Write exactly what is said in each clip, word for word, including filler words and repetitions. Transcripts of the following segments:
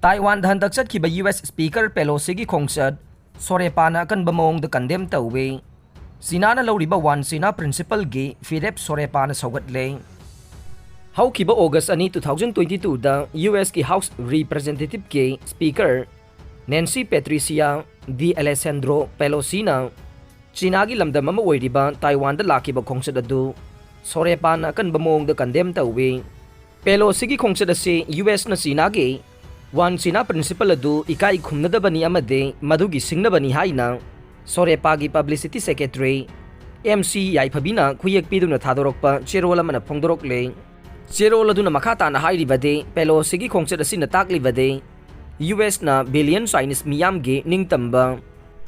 ꯇꯥꯏꯋꯥꯟꯗ ꯍꯟꯗꯛ ꯆꯠꯈꯤꯕ U S speaker ꯄꯦꯂꯣꯁꯤꯒꯤ ꯈꯣꯡꯆꯠ ꯁꯣꯔꯦꯄꯥꯅ ꯑꯀꯟꯕ ꯃꯑꯣꯡꯗ ꯀꯟꯗꯦꯝ ꯇꯧꯏ꯫ ꯆꯤꯅꯥꯅ ꯂꯧꯔꯤꯕ ꯋꯥꯟ ꯆꯤꯅꯥ ꯄ꯭ꯔꯤꯟꯁꯤꯄꯜꯒꯤ ꯐꯤꯔꯦꯞ ꯁꯣꯔꯦꯄꯥꯅ ꯁꯧꯒꯠꯂꯦ꯫ ꯍꯧꯈꯤꯕ ꯑꯣꯒꯁ ꯑꯅꯤ, two thousand twenty twoꯗ ꯌꯨ ꯑꯦꯁꯀꯤ ꯍꯥꯎꯁ ꯔꯤꯄ꯭ꯔꯖꯦꯟꯇꯦꯇꯤꯚꯀꯤ speaker Nancy Patricia D'Alesandro ꯄꯦꯂꯣꯁꯤꯅ ꯆꯤꯅꯥꯒꯤ ꯂꯝꯗꯝ ꯑꯃ ꯑꯣꯏꯔꯤꯕ ꯇꯥꯏꯋꯥꯟꯗ ꯂꯥꯛꯈꯤꯕ ꯈꯣꯡꯆꯠ ꯑꯗꯨ ꯁꯣꯔꯦꯄꯥꯟꯅ ꯑꯀꯟꯕ ꯃꯑꯣꯡꯗ ꯀꯟꯗꯦꯝ ꯇꯧꯏ꯫ ꯄꯦꯂꯣꯁꯤꯒꯤ ꯈꯣꯡꯆꯠ ꯑꯁꯤ ꯌꯨ ꯑꯦꯁꯅ ꯆꯤꯅꯥꯒꯤ ꯋꯥꯟ ꯆꯤꯅꯥ ꯄ꯭ꯔꯤꯟꯁꯤꯄꯜ ꯑꯗꯨ ꯏꯀꯥꯏ ꯈꯨꯝꯅꯗꯕꯅꯤ ꯑꯃꯗꯤ ꯃꯗꯨꯒꯤ ꯁꯤꯡꯅꯕꯅꯤ ꯍꯥꯏꯅ ꯁꯣꯔꯦꯄꯥꯒꯤ ꯄꯕ꯭ꯂꯤꯁꯤꯇꯤ ꯁꯦꯀ꯭ꯔꯦꯇꯔꯤ ꯑꯦꯝ ꯁꯤ ꯌꯥꯏꯐꯕꯤꯅ ꯈꯨꯌꯦꯛ ꯄꯤꯗꯨꯅ ꯊꯥꯗꯣꯔꯛꯄ ꯆꯦꯔꯣꯜ ꯑꯃꯅ ꯐꯣꯡꯗꯣꯔꯛꯂꯦ꯫ ꯆꯦꯔꯣꯜ ꯑꯗꯨꯅ ꯃꯈꯥ ꯇꯥꯅ ꯍꯥꯏꯔꯤꯕꯗꯤ, ꯄꯦꯂꯣꯁꯤꯒꯤ ꯈꯣꯡꯆꯠ ꯑꯁꯤꯅ ꯇꯥꯛꯂꯤꯕꯗꯤ ꯌꯨ ꯑꯦꯁꯅ ꯕꯤꯂꯤꯌꯟ ꯆꯥꯏꯅꯤꯁ ꯃꯤꯌꯥꯝꯒꯤ ꯅꯤꯡꯇꯝꯕ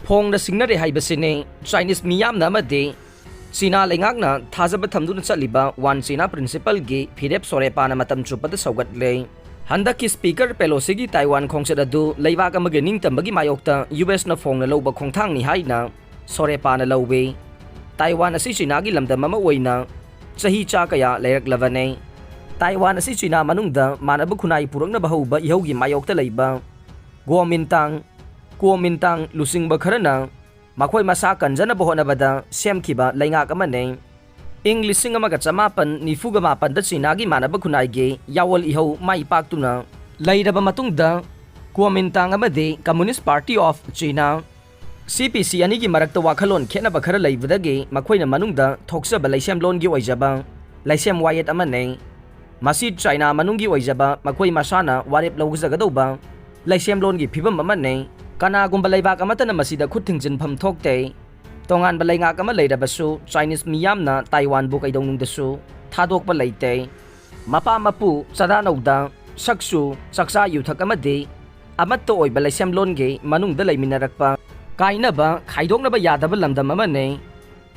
ꯐꯣꯡꯅ ꯁꯤꯡꯅꯔꯦ ꯍꯥꯏꯕꯁꯤꯅꯤ꯫ ꯆꯥꯏꯅꯤꯁ ꯃꯤꯌꯥꯝꯅ ꯑꯃꯗꯤ ꯆꯤꯅꯥ ꯂꯩꯉꯥꯛꯅ ꯊꯥꯖꯕ ꯊꯝꯗꯨꯅ ꯆꯠꯂꯤꯕ ꯋꯥꯟ ꯆꯤꯅꯥ ꯄ꯭ꯔꯤꯟꯁꯤꯄꯜꯒꯤ ꯐꯤꯔꯦꯞ ꯁꯣꯔꯦꯄꯥꯅ ꯃꯇꯝ ꯆꯨꯞꯄꯗ ꯁꯧꯒꯠꯂꯦ꯫ ꯍꯟꯗꯛꯀꯤ ꯁ꯭ꯄꯤꯀꯔ ꯄꯦꯂꯣꯁꯤꯒꯤ ꯇꯥꯏꯋꯥꯟ ꯈꯣꯡꯆꯠ ꯑꯗꯨ ꯂꯩꯕꯥꯛ ꯑꯃꯒꯤ ꯅꯤꯡꯇꯝꯕꯒꯤ ꯃꯥꯌꯣꯛꯇ ꯌꯨ ꯑꯦꯁꯅ ꯐꯣꯡꯅ ꯂꯧꯕ ꯈꯣꯡꯊꯥꯡꯅꯤ ꯍꯥꯏꯅ ꯁꯣꯔꯦꯄꯥꯅ ꯂꯧꯏ꯫ ꯇꯥꯏꯋꯥꯟ ꯑꯁꯤ ꯆꯤꯅꯥꯒꯤ ꯂꯝꯗꯝ ꯑꯃ ꯑꯣꯏꯅ ꯆꯍꯤ ꯆꯥ ꯀꯌꯥ ꯂꯩꯔꯛꯂꯕꯅꯤ꯫ ꯇꯥꯏꯋꯥꯟ ꯑꯁꯤ ꯆꯤꯅꯥ ꯃꯅꯨꯡꯗ ꯃꯥꯟꯅꯕ ꯈꯨꯟꯅꯥꯏ ꯄꯨꯔꯛꯅꯕ ꯍꯧꯕ ꯏꯍꯧꯒꯤ ꯃꯥꯌꯣꯛꯇ ꯂꯩꯕ ꯒꯣꯃꯤꯟꯇꯥꯡ, ꯀꯣꯃꯤꯟꯇꯥꯡ ꯂꯨꯆꯤꯡꯕ ꯈꯔꯅ ꯃꯈꯣꯏ ꯃꯁꯥ ꯀꯟꯖꯅꯕ ꯍꯣꯠꯅꯕꯗ ꯁꯦꯝꯈꯤꯕ ꯂꯩꯉꯥꯛ ꯑꯃꯅꯤ꯫ ꯏꯪ ꯂꯤꯁꯤꯡ ꯑꯃꯒ ꯆꯃꯥꯄꯟ ꯅꯤꯐꯨꯒ ꯃꯥꯄꯟꯗ ꯆꯤꯅꯥꯒꯤ ꯃꯥꯟꯅꯕ ꯈꯨꯟꯅꯥꯏꯒꯤ ꯌꯥꯑꯣꯜ ꯏꯍꯧ ꯃꯥꯏ ꯄꯥꯛꯇꯨꯅ ꯂꯩꯔꯕ ꯃꯇꯨꯡꯗ, ꯀꯣꯃꯤꯟꯇꯥꯡ ꯑꯃꯗꯤ Communist Party of China, ꯁꯤ ꯄꯤ ꯁꯤ ꯑꯅꯤꯒꯤ ꯃꯔꯛꯇ ꯋꯥꯈꯜꯂꯣꯟ ꯈꯦꯠꯅꯕ ꯈꯔ ꯂꯩꯕꯗꯒꯤ ꯃꯈꯣꯏꯅ ꯃꯅꯨꯡꯗ ꯊꯣꯛꯆꯕ ꯂꯩꯁꯦꯝꯂꯣꯟꯒꯤ ꯑꯣꯏꯖꯕ ꯂꯩꯁꯦꯝ ꯋꯥꯌꯦꯠ ꯑꯃꯅꯤ꯫ ꯃꯁꯤ ꯆꯥꯏꯅꯥ ꯃꯅꯨꯡꯒꯤ ꯑꯣꯏꯖꯕ ꯃꯈꯣꯏ ꯃꯁꯥꯅ ꯋꯥꯔꯦꯞ ꯂꯧꯖꯒꯗꯧꯕ ꯂꯩꯁꯦꯝꯂꯣꯟꯒꯤ ꯐꯤꯕꯝ ꯑꯃꯅꯤ꯫ ꯀꯅꯥꯒꯨꯝꯕ ꯂꯩꯕꯥꯛ ꯑꯃꯠꯇꯅ ꯃꯁꯤꯗ ꯈꯨꯠ ꯊꯤꯡꯖꯤꯟꯐꯝ ꯊꯣꯛꯇꯦ꯫ ꯇꯣꯉꯥꯟꯕ ꯂꯩꯉꯥꯛ ꯑꯃ ꯂꯩꯔꯕꯁꯨ, ꯆꯥꯏꯅꯤꯁ ꯃꯤꯌꯥꯝꯅ ꯇꯥꯏꯋꯥꯟꯕꯨ ꯀꯩꯗꯧꯅꯨꯡꯗꯁꯨ ꯊꯥꯗꯣꯛꯄ ꯂꯩꯇꯦ꯫ ꯃꯄꯥ ꯃꯄꯨ, ꯆꯥꯗꯥ ꯅꯧꯗꯥ, ꯁꯛꯆꯨ, ꯆꯥꯛꯆꯥ ꯌꯨꯊꯛ ꯑꯃꯗꯤ ꯑꯃꯠꯇ ꯑꯣꯏꯕ ꯂꯩꯁꯦꯝꯂꯣꯟꯒꯤ ꯃꯅꯨꯡꯗ ꯂꯩꯃꯤꯟꯅꯔꯛꯄ, ꯀꯥꯏꯅꯕ, ꯈꯥꯏꯗꯣꯛꯅꯕ ꯌꯥꯗꯕ ꯂꯝꯗꯝ ꯑꯃꯅꯤ꯫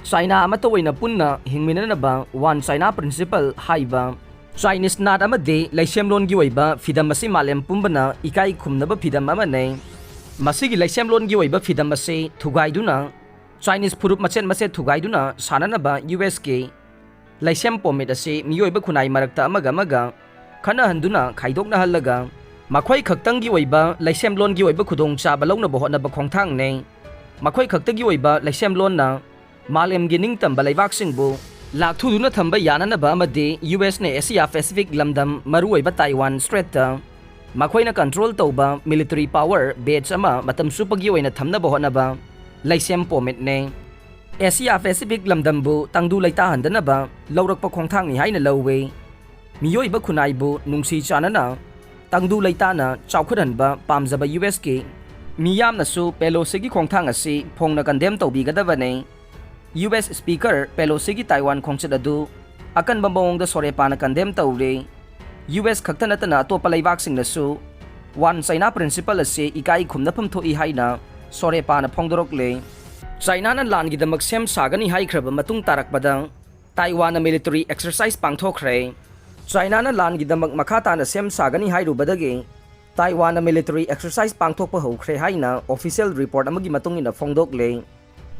ꯆꯥꯏꯅꯥ ꯑꯃꯠꯇ ꯑꯣꯏꯅ ꯄꯨꯟꯅ ꯍꯤꯡꯃꯤꯟꯅꯅꯕ ꯋꯥꯟ ꯆꯥꯏꯅꯥ ꯄ꯭ꯔꯤꯟꯁꯤꯄꯜ ꯍꯥꯏꯕ ꯆꯥꯏꯅꯤꯁ ꯅꯥꯠ ꯑꯃꯗꯤ ꯂꯩꯁꯦꯝꯂꯣꯟꯒꯤ ꯑꯣꯏꯕ ꯐꯤꯗꯝ ꯑꯁꯤ ꯃꯥꯂꯦꯝ ꯄꯨꯝꯕꯅ ꯏꯀꯥꯏ ꯈꯨꯝꯅꯕ ꯐꯤꯗꯝ ꯑꯃꯅꯤ꯫ ꯃꯁꯤꯒꯤ ꯂꯩꯁꯦꯝꯂꯣꯟꯒꯤ ꯑꯣꯏꯕ ꯐꯤꯗꯝ ꯑꯁꯤ ꯊꯨꯒꯥꯏꯗꯨꯅ ꯆꯥꯏꯅꯤꯁ ꯐꯨꯔꯨꯞ ꯃꯆꯦꯠ ꯃꯆꯦꯠ ꯊꯨꯒꯥꯏꯗꯨꯅ ꯁꯥꯟꯅꯅꯕ ꯌꯨ ꯑꯦꯁꯀꯤ ꯂꯩꯁꯦꯝ ꯄꯣꯃꯤꯠ ꯑꯁꯤ ꯃꯤꯑꯣꯏꯕ ꯈꯨꯟꯅꯥꯏ ꯃꯔꯛꯇ ꯑꯃꯒ ꯑꯃꯒ ꯈꯠꯅꯍꯟꯗꯨꯅ ꯈꯥꯏꯗꯣꯛꯅꯍꯜꯂꯒ ꯃꯈꯣꯏ ꯈꯛꯇꯪꯒꯤ ꯑꯣꯏꯕ ꯂꯩꯁꯦꯝꯂꯣꯟꯒꯤ ꯑꯣꯏꯕ ꯈꯨꯗꯣꯡꯆꯥꯕ ꯂꯧꯅꯕ ꯍꯣꯠꯅꯕ ꯈꯣꯡꯊꯥꯡꯅꯤ꯫ ꯃꯈꯣꯏ ꯈꯛꯇꯒꯤ ꯑꯣꯏꯕ ꯂꯩꯁꯦꯝꯂꯣꯟꯅ ꯃꯥꯂꯦꯝꯒꯤ ꯅꯤꯡꯇꯝꯕ ꯂꯩꯕꯥꯛꯁꯤꯡꯕꯨ ꯂꯥꯛꯊꯨꯗꯨꯅ ꯊꯝꯕ ꯌꯥꯅꯅꯕ ꯑꯃꯗꯤ ꯌꯨ ꯑꯦꯁꯅ ꯑꯦꯁꯤꯌꯥ ꯄꯦꯁꯤꯐꯤꯛ ꯂꯝꯗꯝ, ꯃꯔꯨꯑꯣꯏꯕ ꯇꯥꯏꯋꯥꯟ ꯁ꯭ꯇ꯭ꯔꯦꯠꯇ ꯃꯈꯣꯏꯅ ꯀꯟꯇ꯭ꯔꯣꯜ ꯇꯧꯕ ꯃꯤꯂꯤꯇꯔꯤ ꯄꯥꯋꯔ ꯕꯦꯖ ꯑꯃ ꯃꯇꯝ ꯆꯨꯞꯄꯒꯤ ꯑꯣꯏꯅ ꯊꯝꯅꯕ ꯍꯣꯠꯅꯕ ꯂꯩꯁꯦꯝ ꯄꯣꯃꯤꯠꯅꯤ꯫ ꯑꯦꯁꯤꯌꯥ ꯄꯦꯁꯤꯐꯤꯛ ꯂꯝꯗꯝꯕꯨ ꯇꯪꯗꯨ ꯂꯩꯇꯥꯍꯟꯗꯅꯕ ꯂꯧꯔꯛꯄ ꯈꯣꯡꯊꯥꯡꯅꯤ ꯍꯥꯏꯅ ꯂꯧꯏ꯫ ꯃꯤꯑꯣꯏꯕ ꯈꯨꯟꯅꯥꯏꯕꯨ ꯅꯨꯡꯁꯤ ꯆꯥꯟꯅꯅ ꯇꯪꯗꯨ ꯂꯩꯇꯥꯅ ꯆꯥꯎꯈꯠꯍꯟꯕ ꯄꯥꯝꯖꯕ ꯌꯨ ꯑꯦꯁꯀꯤ ꯃꯤꯌꯥꯝꯅꯁꯨ ꯄꯦꯂꯣꯁꯤꯒꯤ ꯈꯣꯡꯊꯥꯡ ꯑꯁꯤ ꯐꯣꯡꯅ ꯀꯟꯗꯦꯝ ꯇꯧꯕꯤꯒꯗꯕꯅꯤ꯫ ꯌꯨ ꯑꯦꯁ ꯁ꯭ꯄꯤꯀꯔ ꯄꯦꯂꯣꯁꯤꯒꯤ ꯇꯥꯏꯋꯥꯟ ꯈꯣꯡꯆꯠ ꯑꯗꯨ ꯑꯀꯟꯕ ꯃꯑꯣꯡꯗ ꯁꯣꯔꯦꯄꯥꯅ ꯀꯟꯗꯦꯝ ꯇꯧꯔꯦ꯫ ꯌꯨ ꯑꯦꯁ ꯈꯛꯇ ꯅꯠꯇꯅ ꯑꯇꯣꯞꯄ ꯂꯩꯕꯥꯛꯁꯤꯡꯅꯁꯨ ꯋꯥꯟ ꯆꯥꯏꯅꯥ ꯄ꯭ꯔꯤꯟꯁꯤꯄꯜ ꯑꯁꯤ ꯏꯀꯥꯏ ꯈꯨꯝꯅꯐꯝ ꯊꯣꯛꯏ ꯍꯥꯏꯅ ꯁꯣꯔꯦꯄꯥꯅ ꯐꯣꯡꯗꯣꯔꯛꯂꯦ꯫ ꯆꯥꯏꯅꯥꯅ ꯂꯥꯟꯒꯤꯗꯃꯛ ꯁꯦꯝ ꯁꯥꯒꯅꯤ ꯍꯥꯏꯈ꯭ꯔꯕ ꯃꯇꯨꯡ ꯇꯥꯔꯛꯄꯗ ꯇꯥꯏꯋꯥꯟꯅ ꯃꯤꯂꯤꯇꯔꯤ ꯑꯦꯛꯁꯔꯁꯥꯏꯁ ꯄꯥꯡꯊꯣꯛꯈ꯭ꯔꯦ꯫ ꯆꯥꯏꯅꯥꯅ ꯂꯥꯟꯒꯤꯗꯃꯛ ꯃꯈꯥ ꯇꯥꯅ ꯁꯦꯝ ꯁꯥꯒꯅꯤ ꯍꯥꯏꯔꯨꯕꯗꯒꯤ ꯇꯥꯏꯋꯥꯟꯅ ꯃꯤꯂꯤꯇꯔꯤ ꯑꯦꯛꯁꯔꯁꯥꯏꯁ ꯄꯥꯡꯊꯣꯛꯄ ꯍꯧꯈ꯭ꯔꯦ ꯍꯥꯏꯅ ꯑꯣꯐꯤꯁꯤꯌꯦꯜ ꯔꯤꯄꯣꯔꯠ ꯑꯃꯒꯤ ꯃꯇꯨꯡ ꯏꯟꯅ ꯐꯣꯡꯗꯣꯛꯂꯦ꯫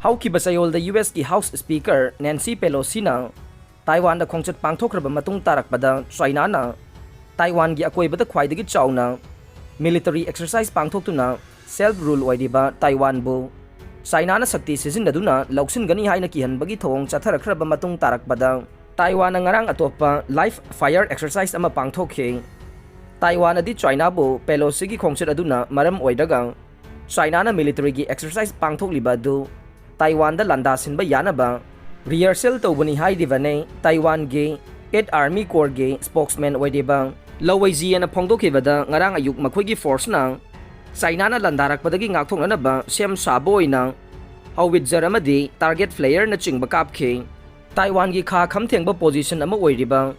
ꯍꯧꯈꯤꯕ ꯆꯌꯣꯜꯗ ꯌꯨ ꯑꯦꯁꯀꯤ ꯍꯥꯎꯁ ꯁ꯭ꯄꯤꯀꯔ ꯅꯦꯟꯁꯤ ꯄꯦꯂꯣꯁꯤꯅ ꯇꯥꯏꯋꯥꯟꯗ ꯈꯣꯡꯆꯠ ꯄꯥꯡꯊꯣꯛꯈ꯭ꯔꯕ ꯃꯇꯨꯡ ꯇꯥꯔꯛꯄꯗ ꯆꯥꯏꯅꯥꯅ ꯇꯥꯏꯋꯥꯟꯒꯤ ꯑꯀꯣꯏꯕꯗ ꯈ꯭ꯋꯥꯏꯗꯒꯤ ꯆꯥꯎꯅ ꯃꯤꯂꯤꯇꯔꯤ ꯑꯦꯛꯁꯔꯁꯥꯏꯁ ꯄꯥꯡꯊꯣꯛꯇꯨꯅ ꯁꯦꯜꯐ ꯔꯨꯜ ꯑꯣꯏꯔꯤꯕ ꯇꯥꯏꯋꯥꯟꯕꯨ ꯆꯥꯏꯅꯥꯅ ꯁꯛꯇꯤ ꯁꯤꯖꯤꯟꯅꯗꯨꯅ ꯂꯧꯁꯤꯟꯒꯅꯤ ꯍꯥꯏꯅ ꯀꯤꯍꯟꯕꯒꯤ ꯊꯧꯑꯣꯡ ꯆꯠꯊꯔꯛꯈ꯭ꯔꯕ ꯃꯇꯨꯡ ꯇꯥꯔꯛꯄꯗ ꯇꯥꯏꯋꯥꯟꯅ ꯉꯔꯥꯡ ꯑꯇꯣꯞꯄ ꯂꯥꯏꯚ ꯐꯥꯌꯔ ꯑꯦꯛꯁꯔꯁꯥꯏꯁ ꯑꯃ ꯄꯥꯡꯊꯣꯛꯈꯤ꯫ ꯇꯥꯏꯋꯥꯟꯅꯗꯤ ꯆꯥꯏꯅꯥꯕꯨ ꯄꯦꯂꯣꯁꯤꯒꯤ ꯈꯣꯡꯆꯠ ꯑꯗꯨꯅ ꯃꯔꯝ ꯑꯣꯏꯔꯒ ꯆꯥꯏꯅꯥꯅ ꯃꯤꯂꯤꯇꯔꯤꯒꯤ ꯑꯦꯛꯁꯔꯁꯥꯏꯁ ꯄꯥꯡꯊꯣꯛꯂꯤꯕ ꯑꯗꯨ ꯇꯥꯏꯋꯥꯟꯗ ꯂꯥꯟꯗꯥꯁꯤꯟꯕ ꯌꯥꯅꯕ ꯔꯤꯍꯔꯁꯦꯜ ꯇꯧꯕꯅꯤ ꯍꯥꯏꯔꯤꯕꯅꯤ꯫ ꯇꯥꯏꯋꯥꯟꯒꯤ ꯑꯦꯠ ꯑꯥꯔꯃꯤ ꯀꯣꯔꯒꯤ ꯁ꯭ꯄꯣꯛꯁꯃꯦꯟ ꯑꯣꯏꯔꯤꯕ ꯂꯧ ꯋꯩꯖꯤꯌꯦꯅ ꯐꯣꯡꯗꯣꯛꯈꯤꯕꯗ ꯉꯔꯥꯡ ꯑꯌꯨꯛ ꯃꯈꯣꯏꯒꯤ ꯐꯣꯔꯁꯅ ꯆꯥꯏꯅꯥꯅ ꯂꯥꯟꯗꯥꯔꯛꯄꯗꯒꯤ ꯉꯥꯛꯊꯣꯛꯅꯅꯕ ꯁꯦꯝ ꯁꯥꯕ ꯑꯣꯏꯅ ꯍꯥꯎꯋꯤꯠꯖꯔ ꯑꯃꯗꯤ ꯇꯥꯔꯒꯦꯠ ꯐ꯭ꯂꯦꯌꯔꯅꯆꯤꯡꯕ ꯀꯥꯞꯈꯤ꯫ ꯇꯥꯏꯋꯥꯟꯒꯤ ꯈꯥ ꯈꯝ ꯊꯦꯡꯕ ꯄꯣꯖꯤꯁꯟ ꯑꯃ ꯑꯣꯏꯔꯤꯕ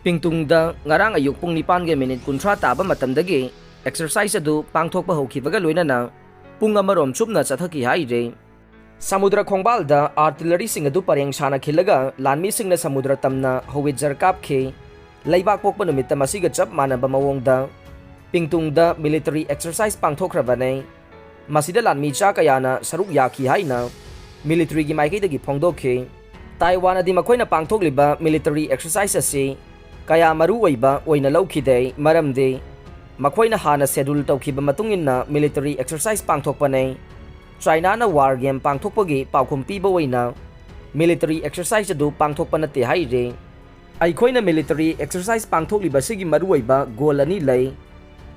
ꯄꯤꯡꯇꯨꯡꯗ ꯉꯔꯥꯡ ꯑꯌꯨꯛ ꯄꯨꯡ ꯅꯤꯄꯥꯟꯒ ꯃꯤꯅꯤꯠ ꯀꯨꯟꯊ꯭ꯔꯥ ꯇꯥꯕ ꯃꯇꯝꯗꯒꯤ ꯑꯦꯛꯁꯔꯁꯥꯏꯁ ꯑꯗꯨ ꯄꯥꯡꯊꯣꯛꯄ ꯍꯧꯈꯤꯕꯒ ꯂꯣꯏꯅꯅ ꯄꯨꯡ ꯑꯃꯔꯣꯝ ꯆꯨꯞꯅ ꯆꯠꯊꯈꯤ ꯍꯥꯏꯔꯤ꯫ ꯁꯃꯨꯗ꯭ꯔ ꯈꯣꯡꯕꯥꯜꯗ ꯑꯥꯔꯇꯤꯂꯔꯤꯁꯤꯡ ꯑꯗꯨ ꯄꯔꯦꯡ ꯁꯥꯅ ꯈꯤꯜꯂꯒ ꯂꯥꯟꯃꯤꯁꯤꯡꯅ ꯁꯃꯨꯗ꯭ꯔ ꯇꯝꯅ ꯍꯣꯋꯤꯠꯖꯔ ꯀꯥꯞꯈꯤ꯫ ꯂꯩꯕꯥꯛ ꯄꯣꯛꯄ ꯅꯨꯃꯤꯠꯇ ꯃꯁꯤꯒ ꯆꯞ ꯃꯥꯟꯅꯕ ꯃꯑꯣꯡꯗ ꯄꯤꯡꯇꯨꯡꯗ ꯃꯤꯂꯤꯇꯔꯤ ꯑꯦꯛꯁꯔꯁꯥꯏꯁ ꯄꯥꯡꯊꯣꯛꯈ꯭ꯔꯕꯅꯤ꯫ ꯃꯁꯤꯗ ꯂꯥꯟꯃꯤ ꯆꯥ ꯀꯌꯥꯅ ꯁꯔꯨꯛ ꯌꯥꯈꯤ ꯍꯥꯏꯅ ꯃꯤꯂꯤꯇꯔꯤꯒꯤ ꯃꯥꯏꯀꯩꯗꯒꯤ ꯐꯣꯡꯗꯣꯛꯈꯤ꯫ ꯇꯥꯏꯋꯥꯟꯅꯗꯤ ꯃꯈꯣꯏꯅ ꯄꯥꯡꯊꯣꯛꯂꯤꯕ ꯃꯤꯂꯤꯇꯔꯤ ꯑꯦꯛꯁꯔꯁꯥꯏꯁ ꯑꯁꯤ ꯀꯌꯥ ꯃꯔꯨ ꯑꯣꯏꯕ ꯑꯣꯏꯅ ꯂꯧꯈꯤꯗꯦ, ꯃꯔꯝꯗꯤ ꯃꯈꯣꯏꯅ ꯍꯥꯟꯅ ꯁꯦꯗꯨꯜ ꯇꯧꯈꯤꯕ ꯃꯇꯨꯡ ꯏꯟꯅ ꯃꯤꯂꯤꯇꯔꯤ ꯑꯦꯛꯁꯔꯁꯥꯏꯁ ꯄꯥꯡꯊꯣꯛꯄꯅꯦ꯫ ꯆꯥꯏꯅꯥꯅ ꯋꯥꯔ ꯒꯦꯝ ꯄꯥꯡꯊꯣꯛꯄꯒꯤ ꯄꯥꯎꯈꯨꯝ ꯄꯤꯕ ꯑꯣꯏꯅ ꯃꯤꯂꯤꯇꯔꯤ ꯑꯦꯛꯁꯔꯁꯥꯏꯁ ꯑꯗꯨ ꯄꯥꯡꯊꯣꯛꯄ ꯅꯠꯇꯦ ꯍꯥꯏꯔꯤ꯫ ꯑꯩꯈꯣꯏꯅ ꯃꯤꯂꯤꯇꯔꯤ ꯑꯦꯛꯁꯔꯁꯥꯏꯁ ꯄꯥꯡꯊꯣꯛꯂꯤꯕ ꯑꯁꯤꯒꯤ ꯃꯔꯨꯑꯣꯏꯕ ꯒꯣꯜ ꯑꯅꯤ ꯂꯩ꯫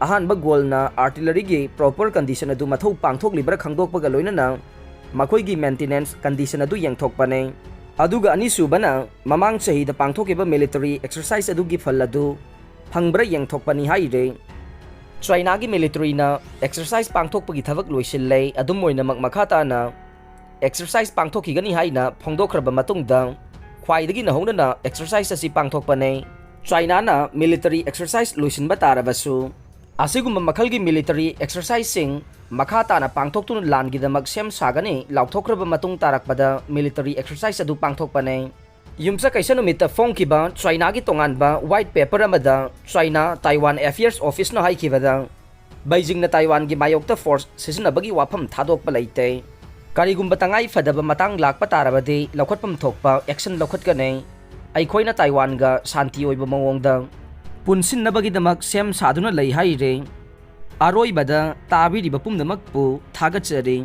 ꯑꯍꯥꯟꯕ ꯒꯣꯜꯅ ꯑꯥꯔꯇꯤꯂꯔꯤꯒꯤ ꯄ꯭ꯔꯣꯄꯔ ꯀꯟꯗꯤꯁꯟ ꯑꯗꯨ ꯃꯊꯧ ꯄꯥꯡꯊꯣꯛꯂꯤꯕ꯭ꯔꯥ ꯈꯪꯗꯣꯛꯄꯒ ꯂꯣꯏꯅꯅ ꯃꯈꯣꯏꯒꯤ ꯃꯦꯟꯇꯦꯅꯦꯟꯁ ꯀꯟꯗꯤꯁꯟ ꯑꯗꯨ ꯌꯦꯡꯊꯣꯛꯄꯅꯦ꯫ ꯑꯗꯨꯒ ꯑꯅꯤꯁꯨꯕꯅ ꯃꯃꯥꯡ ꯆꯍꯤꯗ ꯄꯥꯡꯊꯣꯛꯈꯤꯕ ꯃꯤꯂꯤꯇꯔꯤ ꯑꯦꯛꯁꯔꯁꯥꯏꯁ ꯑꯗꯨꯒꯤ ꯐꯜ ꯑꯗꯨ ꯐꯪꯕ꯭ꯔꯥ ꯌꯦꯡꯊꯣꯛꯄꯅꯤ ꯍꯥꯏꯔꯦ꯫ ꯆꯥꯏꯅꯥꯒꯤ ꯃꯤꯂꯤꯇꯔꯤꯅ ꯑꯦꯛꯁꯔꯁꯥꯏꯁ ꯄꯥꯡꯊꯣꯛꯄꯒꯤ ꯊꯕꯛ ꯂꯣꯏꯁꯤꯜꯂꯦ꯫ ꯑꯗꯨꯝ ꯑꯣꯏꯅꯃꯛ, ꯃꯈꯥ ꯇꯥꯅ ꯑꯦꯛꯁꯔꯁꯥꯏꯁ ꯄꯥꯡꯊꯣꯛꯈꯤꯒꯅꯤ ꯍꯥꯏꯅ ꯐꯣꯡꯗꯣꯛꯈ꯭ꯔꯕ ꯃꯇꯨꯡꯗ, ꯈ꯭ꯋꯥꯏꯗꯒꯤ ꯅꯧꯍꯧꯅꯅ ꯑꯦꯛꯁꯔꯁꯥꯏꯁ ꯑꯁꯤ ꯄꯥꯡꯊꯣꯛꯄꯅꯦ꯫ ꯆꯥꯏꯅꯥꯅ ꯃꯤꯂꯤꯇꯔꯤ ꯑꯦꯛꯁꯔꯁꯥꯏꯁ ꯂꯣꯏꯁꯤꯟꯕ ꯇꯥꯔꯕꯁꯨ, ꯑꯁꯤꯒꯨꯝꯕ ꯃꯈꯜꯒꯤ ꯃꯤꯂꯤꯇꯔꯤ ꯑꯦꯛꯁꯔꯁꯥꯏꯁꯁꯤꯡ ꯃꯈꯥ ꯇꯥꯅ ꯄꯥꯡꯊꯣꯛꯇꯨꯅ ꯂꯥꯟꯒꯤꯗꯃꯛ ꯁꯦꯝ ꯁꯥꯒꯅꯤ ꯂꯥꯎꯊꯣꯛꯈ꯭ꯔꯕ ꯃꯇꯨꯡ ꯇꯥꯔꯛꯄꯗ ꯃꯤꯂꯤꯇꯔꯤ ꯑꯦꯛꯁꯔꯁꯥꯏꯁ ꯑꯗꯨ ꯄꯥꯡꯊꯣꯛꯄꯅꯦ꯫ ꯌꯨꯝꯁꯀꯩꯁ ꯅꯨꯃꯤꯠꯇ ꯐꯣꯡꯈꯤꯕ ꯆꯥꯏꯅꯥꯒꯤ ꯇꯣꯉꯥꯟꯕ ꯋꯥꯏꯠ ꯄꯦꯄꯔ ꯑꯃꯗ ꯆꯥꯏꯅꯥ ꯇꯥꯏꯋꯥꯟ ꯑꯦꯐꯤꯌꯔꯁ ꯑꯣꯐꯤꯁꯅ ꯍꯥꯏꯈꯤꯕꯗ, ꯕꯩꯖꯤꯡꯅ ꯇꯥꯏꯋꯥꯟꯒꯤ ꯃꯥꯌꯣꯛꯇ ꯐꯣꯔꯁ ꯁꯤꯖꯤꯟꯅꯕꯒꯤ ꯋꯥꯐꯝ ꯊꯥꯗꯣꯛꯄ ꯂꯩꯇꯦ꯫ ꯀꯔꯤꯒꯨꯝꯕ ꯇꯉꯥꯏ ꯐꯗꯕ ꯃꯇꯥꯡ ꯂꯥꯛꯄ ꯇꯥꯔꯕꯗꯤ ꯂꯧꯈꯠꯐꯝ ꯊꯣꯛꯄ ꯑꯦꯛꯁꯟ ꯂꯧꯈꯠꯀꯅꯤ꯫ ꯑꯩꯈꯣꯏꯅ ꯇꯥꯏꯋꯥꯟꯒ ꯁꯥꯟꯇꯤ ꯑꯣꯏꯕ ꯃꯑꯣꯡꯗ ꯄꯨꯟꯁꯤꯟꯅꯕꯒꯤꯗꯃꯛ ꯁꯦꯝ ꯁꯥꯗꯨꯅ ꯂꯩ ꯍꯥꯏꯔꯦ꯫ ꯑꯔꯣꯏꯕꯗ ꯇꯥꯕꯤꯔꯤꯕ ꯄꯨꯝꯅꯃꯛꯄꯨ ꯊꯥꯒꯠꯆꯔꯤ꯫